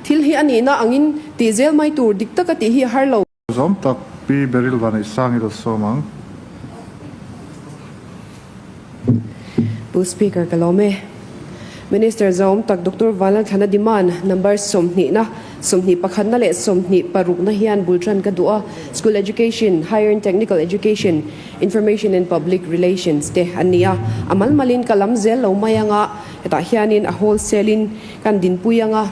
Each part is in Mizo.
Thil hi a nihna angin tih zel mai tur dik taka tih hi a har lo. Zawm tak Pi Beryl Vanneihsang i lo sawm ang. Pu Speaker ka lawm e. Minister zawm tak Doctor Vanlalthlana demand number sawmhnihna, sawmhnih pakhatna leh sawmhnih parukna hian bul tan ka duh a, School Education, Higher and Technical Education, Information and Public Relations te an ni a, a mal malin ka lam zel lo mai anga hetah hianin a wholesale in kan dinpui anga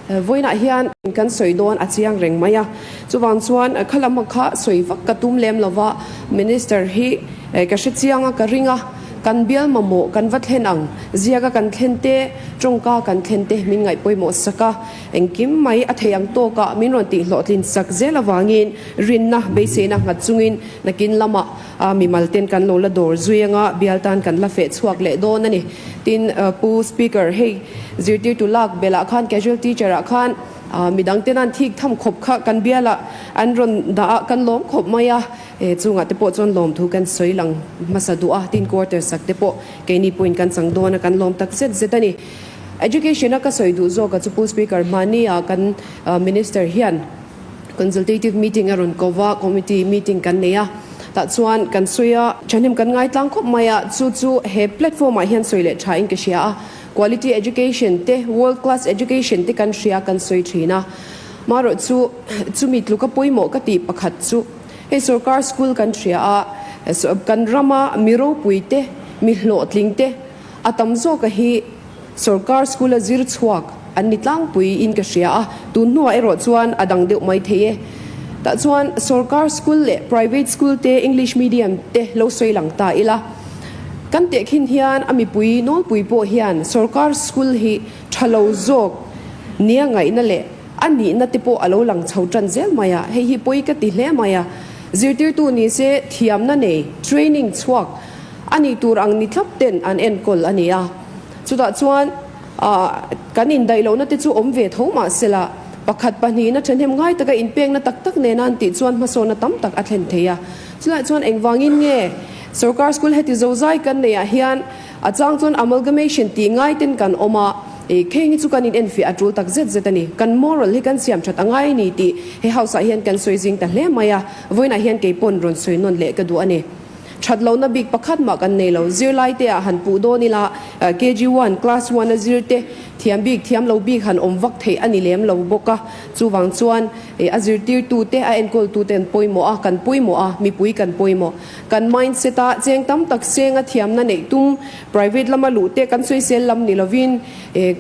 vawiinah hian kan sawi dawn a chiang reng mai a, chuvang chuan khalam kha sawi vak ka tum lem lova Minister hi ka hre chiang a ka ring a. Kan bial mamawh kan va thlen ang, ziaka kan thlen te, tawngka kan thlen te min ngaih pawimawh sak a, engkim mai a thei ang tawkah min rawn tihhlawhtlin sak zel avangin rinna beiseina nghat chungin nakin lamah mimal ten kan lo la dawr zui anga bial tan kan la feh chhuak leh dawn a ni. Tin, Pu Speaker, hei zirtirtu lak belh ah khan casual teacher ah khan midang ten an thik tham khawp kha kan bialah an rawn dah a, kan lawm khawp mai a. He chungah te pawh chuan lawmthu kan sawi lang hmasa duh a, tin quarter sak te pawh keini pawhin kan chang dawn a, kan lawm tak zet zet a ni. Education a ka sawi duh zawk a chu Pu Speaker hmani ah kan Minister hian consultative meeting a rawn ko va, committee meeting kan nei a, tah chuan kan sawi a, thahnem kan ngai tlang khawp mai a, chu chu he platform ah hian sawi leh tha in ka hria a, quality education te, world class education te kan hria kan sawi thin a, marawh chu chumi tluka pawimawh ka tih pakhat chu. Hei sorkar school kan hria a, kan rama mi ropui te, mi hlawhtling te a tam zawka hi sorkar school a zir chhuak an ni tlangpui in ka hria a, tun hnuah erawh chuan a dang deuh mai thei e. Tah chuan sorkar school leh private school te English medium te lo sawi lang ta ila, kan tehkhin hian a mipui nawlpui pawh hian sorkar school hi tha lo zawk nia ngaihna leh A nihna te pawh a lo lang chho tan zel mai a, hei hi pawi ka ti hle mai a. Zirtirtu ni se thiamna nei, training chhuak a nih tur ang ni thlap ten an enkawl a ni a. Chutah chuan kan indaih lohna te chu awm ve tho mah sela, pakhat pahnihna thahnem ngai taka inpekna tak tak nena an tih chuan hmasawnna tam tak a thlen thei a. Chulaiah chuan engvangin nge sorkar school heti zozai kan neihah hian A chang chuan amalgamation tih ngai ten kan awm a, e kheng hi chu kan in enfiah a tul tak zet zet a ni. Kan moral hi kan siam that a ngai a ni tih he house ah hian kan sawi zing ta hle mai a, vawiinah hian kei pawn rawn sawi nawn leh ka duh a ni. That lohna bik pakhat mah kan nei lo, zirlai te ah han puh dawn ila KG one, class one a zir te thiam bik thiam lo bik han awm vak theih a ni lem lo bawk a, chuvang chuan a zirtirtu te a enkawltu te an pawimawh a, kan pawimawh a, mipui kan pawimawh. Kan mindset a cheng tam tak seng a thiamna neih tum private lama luh te kan sawisel lam ni lovin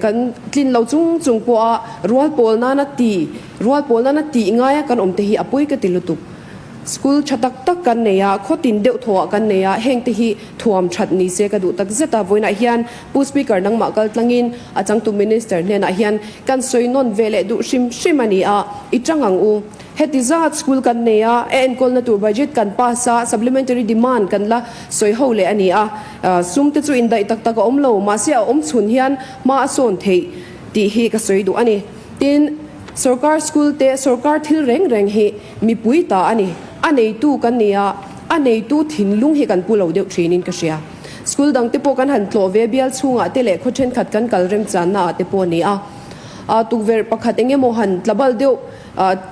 kan tlin lo chung chung pawh a rual pawl nana ti rual pawl nana tih ngai a kan awm te hi a pawi ka ti lutuk. School tha tak tak kan nei a, khaw tin deuh thaw ah kan nei a, heng te hi thuam that ni se ka duh tak zet a, vawiinah hian Pu Speaker nangmah kal tlangin a changtu Minister hnenah hian kan sawi nawn ve leh duh hrim hrim a ni a, i tang ang u. Heti zat school kan nei a, a enkawlna tur budget kan pass a, supplementary demand kan la sawi ho leh a ni a. Sum te chu indaih tak tak a awm lo, mahse a awm chhun hian hma a sawn theih tih hi ka sawi duh a ni. Tin, sorkar school te sorkar thil reng reng hi mipui ta a ni. A neitu kan ni a, a neitu thinlung hi kan pu lo deuh thinin ka hria. School dang te pawh kan han tlawh ve bial chhungah te leh khaw thenkhat kan kal remchanna ah te pawh a ni a. Tukverh pakhat eng emaw han tlabal deuh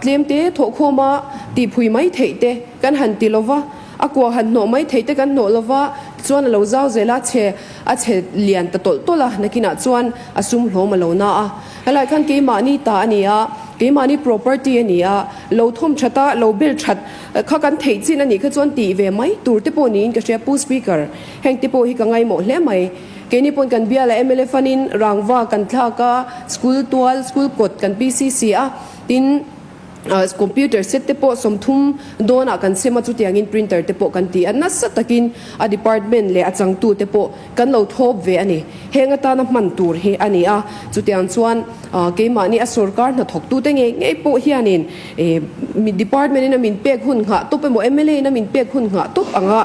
Tlem te thawhkhawm a tihphui mai theih te kan han ti lova, a kua han hnawh mai theih te kan hnawh lova, tichuan a lo zau zel a, chhe a chhe lian ta tawlh tawlh a, nakinah chuan a sum hlawm a lo na a. Helai khan keimahni ta a ni a, keimahni property a ni a, lo thawm that a, lo bel that kha kan theih chin a nih kha chuan tih ve mai tur te pawh niin ka hria Pu Speaker, heng te pawh hi ka ngaimawh hle mai. Keini pawn kan biala mla fanin rangva kan thlak a, school tual, school kawt kan PCC a, tin computer set te pawh 30 dawnah kan sem a, chutiangin printer te pawh kan ti a, nasa takin a department leh a changtu te pawh kan lo thawp ve a ni. Heng atana hman tur hi a ni a, chutiang chuan keimahni a sorkar hnathawktute ngei ngei pawh hianin mi department in a min pek hun nghah tawp emaw mla in a min pek hun nghah tawp anga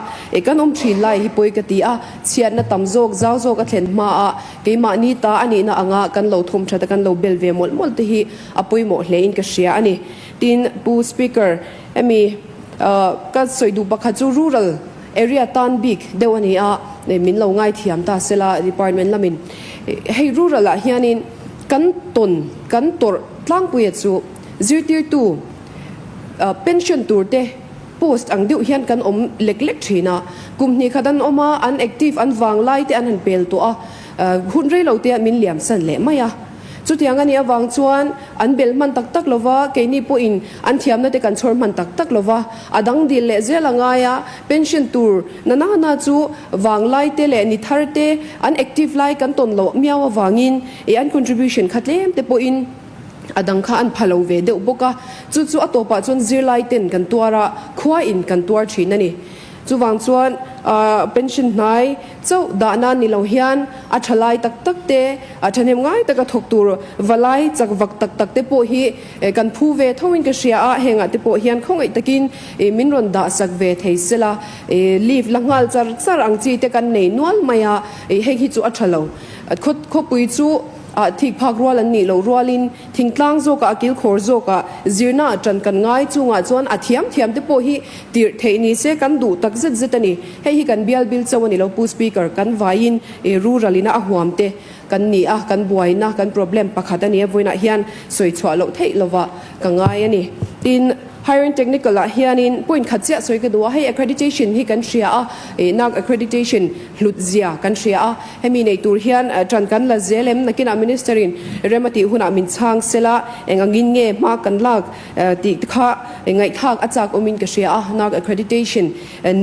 kan awm thin lai hi pawi ka ti a. Chhiatna tam zawk, zau zawk a thlen hmaah keimahni ta a nihna anga kan lo thawm that a kan lo bel ve mawlh mawlh te hi a pawimawh hle in ka hria a ni. Tin, Pu Speaker, hemi ka sawi duh pakhat chu rural area tan bik deuh a ni a, min lo ngaithiam ta sela department lamin hei rural ah hianin kan tawn, kan tawrh. tlangpuia chu zirtirtu pension tur te post ang deuh hian kan awm lek lek thin a, kum hnih khat an awm a, an active an vang lai te an han pel tawh a, hun rei lo te ah min liam san leh mai a. Chutiang a nih avang chuan an bel hman tak tak lova, keini pawhin an thiamna te kan chhawr hman tak tak lova, a dang dil leh zel a ngai a, pension tur na na na chu vanglai te leh ni thar te an active lai kan tawn loh miau avangin i an contribution kha tlem te pawhin a dang kha an pha lo ve deuh bawk a, chu chu a tawpah chuan zirlai ten kan tuar a, khua in kan tuar thin a ni. Chuvang chuan pension hnai chauh dah nan ni lo hian a tha lai tak tak te, a thahnem ngai taka thawk tur valai chak vak tak tak te pawh hi kan phu ve tho in ka hria a, hengah te pawh hian khawngaih takin min rawn dah sak ve thei sela, leave la nghal char char ang chi te kan nei nual mai a, hei hi chu a tha lo. Khawpui chu thik phak rual an nih loh rualin Thingtlang zawkah a kilkhawr zawkah zirna ah ṭan kan ngai chungah chuan a thiam thiam te pawh hi tirh theih ni se kan duh tak zet zet a ni. Hei hi kan bial bil chauh a ni lo Pu Speaker, kan vaiin rural ina a huam te kan ni a, kan buaina, kan problem pakhat a ni a, vawiinah hian sawi chhuah loh theih lovah ka ngai a ni. Tin, Higher and Technical ah hianin point khat chiah sawi ka duh a, hei accreditation hi kan hria a, NAAC accreditation hlut zia kan hria a, hemi nei tur hian ṭan kan la zel em? Nakinah Minister in rem a tih hunah min chhang sela eng angin nge hma kan lak tih kha ngaihthlak a chak awmin ka hria a, NAAC accreditation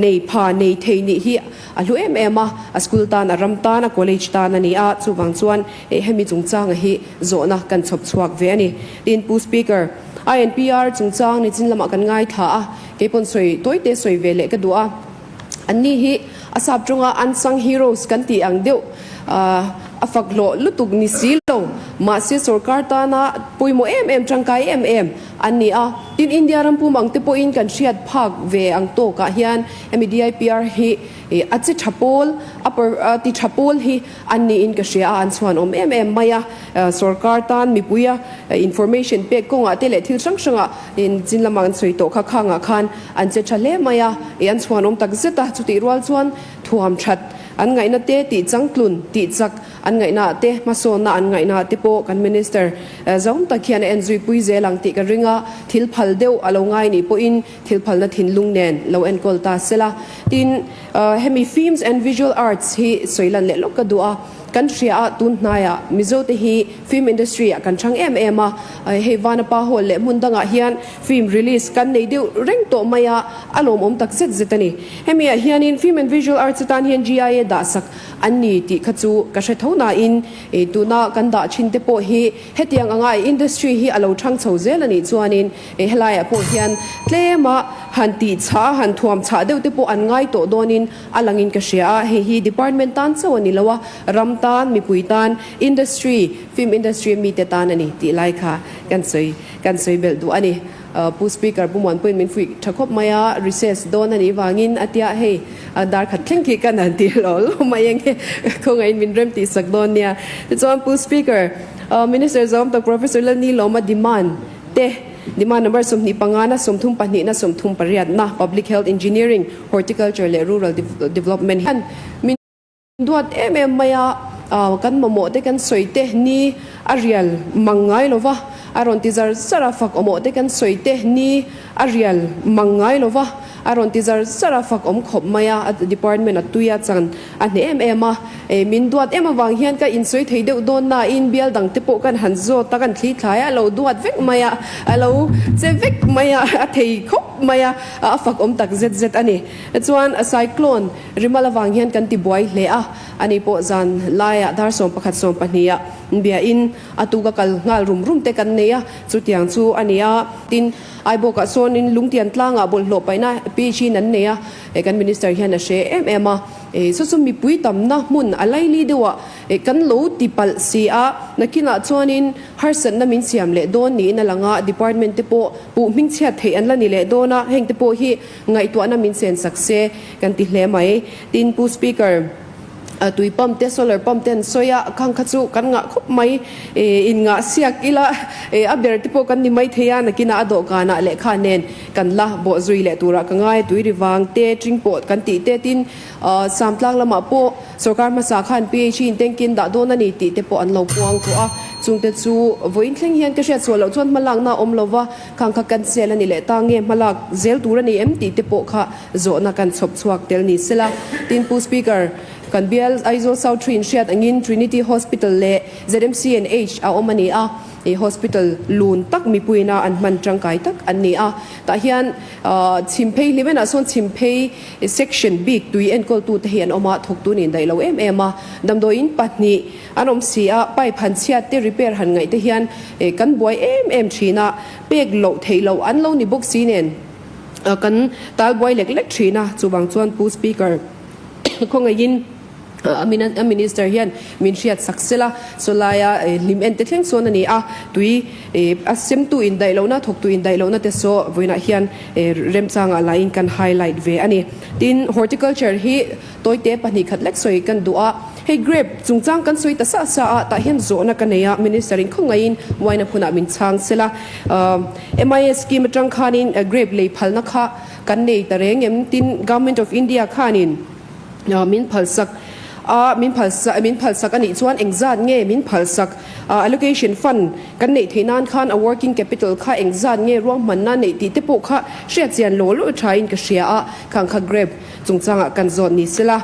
nei pha nei thei nih hi a hlu em em a, a school tan, a ram tan, a college tan a ni a, chuvang chuan hemi chungchanga hi zawhna kan chhawp chhuak ve a ni. Tin, Pu Speaker. INPR chungchang nichin lamah kan ngaithla a, keipawn sawi tawi te sawi ve leh ka duh a. Anni hi a sap tawnga unsung heroes kan tih ang deuh a fak hlawh lutuk ni si lo, mahse sorkar tana pawimawh em em, tangkai em em an ni a. Tin, India ram pum ang te pawhin kan hriat phak ve ang tawkah hian hemi DIPR hi a che tha pawl, a ti tha pawl hi an niin ka hria a, an chhuan awm em em mai a. Sorkar tan mipuia information pek kawngah te leh thil hrang hrangah chin lamah an sawi tawh kha khangah khan an che tha hle mai a, ih an chhuanawm tak zet a, chutih rual chuan thuam that an ngaihna te tih changtlun tih chak an ngaihnaah te hmasawnna an ngaihnaah te pawh kan minister zawng tak hian a enzui pui zel ang tih ka ring a, thil phal deuh a lo ngai nih pawhin thil phalna thinlung nen lo enkawl ta sela. Tin, hemi Films and Visual Arts hi sawi lan leh lawk ka duh a. Kan hria a, tun hnaiah Mizote hi film industry ah kan chang em em a, hei Vanapa Hall leh hmun dangah hian film release kan nei deuh reng tawh mai a, a lawmawm tak zet zet a ni. Hemi ah hianin Film and Visual Arts atan hian GIA dahsak an ni tih kha chu ka hre tho nain tuna kan dah thin te pawh hi hetiang anga industry hi a lo thang chho zel a nih chuanin helaiah pawh hian tlema han tih chhah han thuam chhah deuh te pawh an ngai tawh dawnin A langin ka hria a, hei hi department tan chauh a ni lo a, ram tan, mipui tan, industry, film industry mite tan a ni tih lai kha kan sawi kan sawi belh duh a ni. Pu Speaker Pu Muanpuiin min fuih tha khawp mai a, recess dawn a nih vangin a tia hei dar khat thleng khi kan han ti lo lo mai enge khawngaihin min rem tih sak dawn nia. Tichuan Pu Speaker, Minister Zawm tak Professor Lalnilawma demand te, Demand number 25 na, 32 na, 38 na, Public Health Engineering, Horticulture leh Rural Development hian min duat em em mai a, kan mamawh te kan sawi te ni a rial mang ngai lo va, a rawn ti zar zar a, fak awmawh te kan sawi te ni a rial mang ngai lo va, a rawn ti zar zar a, fak awm khawp mai a, department a tui a chan a hneh em em a, min duat em avang hian ka insawi thei deuh dawn nain bial dang te pawh kan han zawt a, kan thli thlai a, a lo duat vek mai a, a lo che vek mai a, a thei khawp mai a, a fak awm tak zet zet a ni. Chuan cyclone rimal avang hian kan ti buai hle a, ani pawh zan laiah dar 11 12 ah biain a tuka kal nghal rum rum te kan nei a, chutiang chu a ni a. Tin, Aibawkah sawnin Lungtian tlangah bawlhhlawh paihna PHE in an nei a, kan Minister hian a hre em em a. Saw chu mipui tamna hmun a laili deuhah kan lo ti palh si a, nakinah chuanin harsatna min siam leh dawn niin a lang a, department te pawh puh hmingchhiat theih an la ni leh dawn a, heng te pawh hi ngaihtuahna min chen sak se kan ti hle mai. Tin, Pu Speaker. Tui pump te solar pump te an sawi a, khang kha chu kan ngah khawp mai, in ngah siak ila a ber te pawh kan ni mai thei a, nakinah a dawhkanah lehkha nen kan la bawh zui leh turah ka ngai, tui ri vang te tring pawh kan tih te tin Samtlang lamah pawh sorkar hmasa khan PHE in tank in dah dawn a ni tih te pawh an lo puang tawh a, Chungte chu vawiin thleng hian ka hriat sual loh chuan hmalakna a awm lo va, khang kha cancel a ni leh ta nge hmalak zel tur a ni em tih te pawh kha zawhna kan chhawp chhuak tel ni sela. Tin, Pu Speaker, kan bial Aizawl South Ṭhin hriat angin Trinity Hospital leh ZMCNH a awm a ni a. I hospital lun tak mipuiina an hman tangkai tak an ni a, tah hian chhimphei hlimenah sawn chhimphei section bik tui enkawltute hi an awm a, thawktu nih daih lo em em a, damdawiin pahnih an awm si a, pipe han chhiat te repair han ngaih te hian kan buai em em thin a, pek loh theih loh an lo ni bawk si nen kan tal buai lek lek thin a, chuvang chuan Pu Speaker khawngaihin. A minister hian min hriat sak sel a, saw laia hlim en te thleng sawn a ni a, tui a semtu indaih lohna, thawktu indaih lohna te saw vawiinah hian remchangah lahin kan highlight ve a ni. Tin, horticulture hi tawite 2 khat lek sawi kan duh a, hei grape chungchang kan sawi ta sa sa a, tah hian zawhna ka nei a, minister in khawngaihin wine a hunah min chhang sel a, MIS scheme atang khanin grape lei phalna kha kan nei ta reng em? Tin, Government of India khanin. Min phalsak a, min phalsak min phalsak a nih chuan engzat nge min phalsak a, allocation fund kan neih theih nan khan a working capital kha engzat nge ruahmanna neih tih te pawh kha hriat chian law law tha in ka hria a, khang kha grape chungchangah kan zawt ni sela,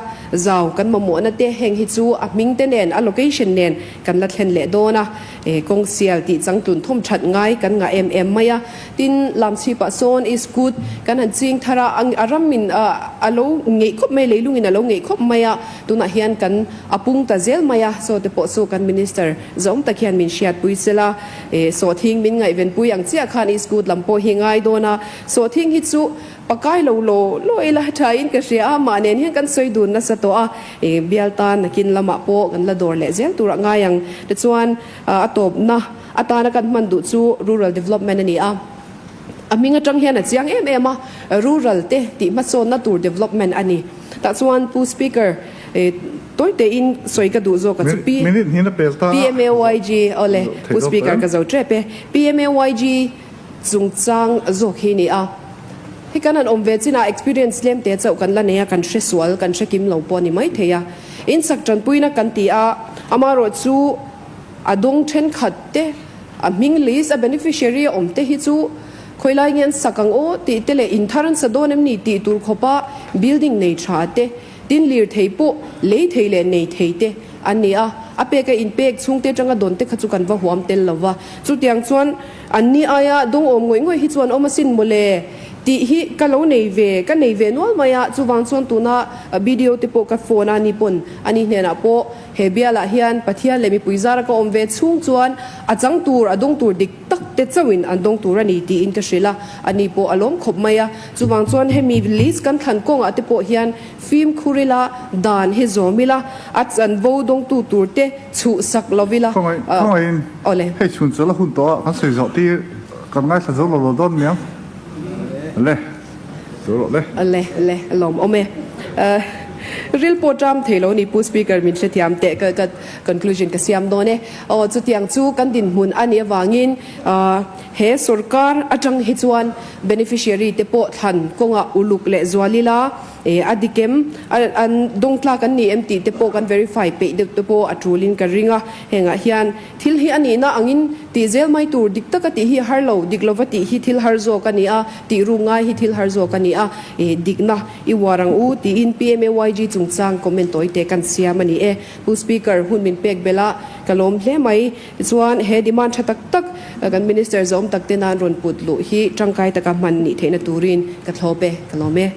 zau kan mamawhna te heng hi chu a hming te nen a location nen kan la thlen leh dawn a, kawng sial tih changtlun thawm that ngai kan ngah em em mai a. Tin, lamchhipah sawn iskut kan han ching thar a, a ramin a lo ngeih khawp mai, leilungin a lo ngeih khawp mai a, tunah hian kan a pung ta zel mai a, saw te pawh chu kan Minister zawm tak hian min hriatpui sel a, sawhthing min ngaihvenpui ang chiah khan iskut lam pawh hi ngai dawn a, sawhthing hi chu pakai lo law law ila thain ka hria a, mah nen hian kan sawi dun nasa tawh a, bial tan nakin lamah pawh kan la dawr leh zel turah ngai ang. Tichuan, a tawpna. Atana kan hman duh chu Rural Development a ni a, a hming atang hian a chiang em em a, Rural te tih hmasawnna tur development a ni. Tah chuan Pu Speaker, tawi tein sawi ka duh zawk a chu P. Minute hnin a pel ta a. PMAYG, awle, Pu Speaker ka zo tep e. PMAYG chungchang zawk hi ni a. Hei kan han awm ve chinah experience tlem te chauh kan la nei a, kan hre sual, kan hre kim lo pawh a ni maithei a. Insak tanpuina kan ti a, amaherawh chu, A dawng thenkhat te, a hming list a beneficiary a awm te hi chu khawilai nge an sak ang aw tih te leh in thar an sa dawn em ni tih tur khawpa building nei tha te, tin lirthei pawh lei thei leh nei thei te an ni a, a pek a inpek chhungte atanga dawn te kha chu kan va huam tel lo va. Chutiang chuan an ni aia dawng awm ngawih ngawih hi chuan awm asin mawle tih hi ka lo nei ve, ka nei ve nual mai a, chuvang chuan tuna BDO te pawh ka phone a ni pawn ani hnenah pawh He bialah hian Pathian leh mipui zara ka awm ve chhung chuan a chang tur, a dawng tur dik tak te chauhin an dawng tur a ni tiin ka hrilh a, ani pawh a lawm khawp mai a. Chuvang chuan hemi list kan thlan kawngah te pawh hian fimkhur ila, dan hi zawm ila, a chanvo dawngtu tur te chhuhsak lo ila. Khawngaih, khawngaihin Awle. Hei chhun chawlh a hun tawh a, kan sawi zawh tir kan ngaithla zo lo lo dawn niang. Le. Zo rawh le. Le le a lawm awm e. Ril pawh ṭam thei lo ni Pu Speaker min hrethiam teh ka ka conclusion ka siam dawn e. Aw chutiang chu kan dinhmun a nih avangin he sorkar aṭang hi chuan beneficiary te pawh thlan kawngah uluk leh zual ila a dik em an dawng tlak an ni em tih te pawh kan verify peih deuh te pawh a ṭulin ka ring a. Hengah hian Thil hi a nihna angin tih zel mai tur dik taka tih hi a har lo, dik lova tih hi thil har zawk a ni a, tih ruk ngai hi thil har zawk a ni a, i dikna i uar ang u tiin PMAYG chungchang comment tawi te kan siam a ni e. Pu Speaker, hun min pek belh a, ka lawm hle mai. Tichuan, he demand tha tak tak kan Minister zawm tak te nan rawn put luh hi tangkai taka hman nih theihna turin ka thlawp e, ka lawm e.